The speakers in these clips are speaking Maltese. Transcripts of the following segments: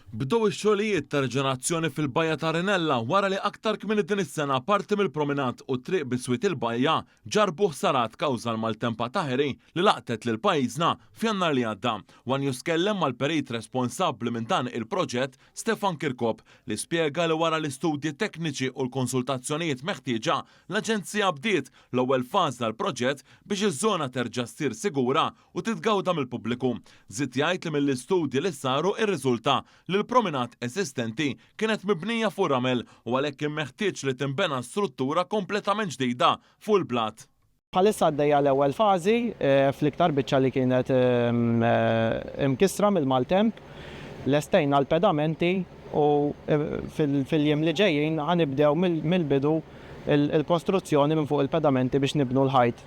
Bdew ix-xogħlijiet ta' riġenerazzjoni fil-Bajja ta' Rinella wara li aktar kmieni din is-sena parti mill-promenade u t-triq biswit il-bajja ġarrbu ħsarat kawża l-maltempata Harry li laqtet lil pajjiżna f'Jannar li għadda. One News tkellem mal-perit responsabbli minn dan il-proġett Stefan Kirkop li spjega li wara l-istudji tekniċi u l-konsultazzjonijiet meħtieġa l-aġenzija bdiet l-ewwel fażi tal-proġett biex iż-żona terġa' ssir sigura u titgawda mill-pubbliku. Żied jgħid li mill-istudji li saru rriżulta li l-promenade eżistenti kienet mibnija fuq ramel u għalhekk kien meħtieġ li tinbena struttura kompletament ġdida fuq il-blat. Bħalissa għaddejja l-ewwel fażi fl-iktar biċċa li kienet imkissra mill-maltemp. Lestejna l-pedamenti u fil-jiem li ġejjin ħa nibdew mill-bidu l-kostruzzjoni minn fuq il-pedamenti biex nibnu l-ħajt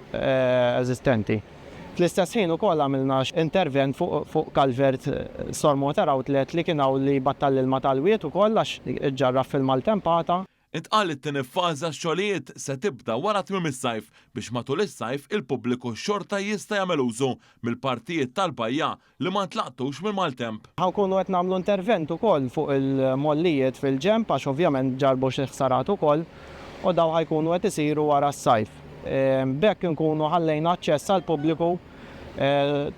eżistenti. Fl-istess ħin ukoll għamilna intervent fuq culvert stormwater outlet li kien hawn li jbattal l-ilma tal-wied ukoll għax iġġarraf fil-maltempata. Intqal li t-tieni fażi għax-xogħlijiet se tibda wara tmiem is-sajf biex matul is-sajf il-pubbliku xorta jista' jagħmel użu mill-partijiet tal-bajja li ma ntlaqtux mill-maltemp. Ħa nkunu qed nagħmlu intervent ukoll fuq il-mollijiet fil-ġenb għax ovvjament ġarrbu xi ħsarat ukoll u dawn ħa jkunu qed isiru wara s-sajf. B'hekk inkunu ħallejna aċċess għall-pubbliku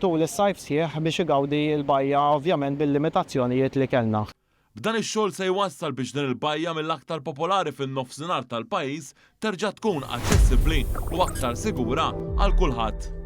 tul is-sajf sħiħ biex igawdi l-bajja ovvjament bil-limitazzjonijiet li kellna. B'dan ix-xogħol se jwassal biex din il-bajja mill-aktar popolari fin-Nofsinhar tal-pajjiż terġa' tkun aċċessibbli u aktar sigura għal kulħadd.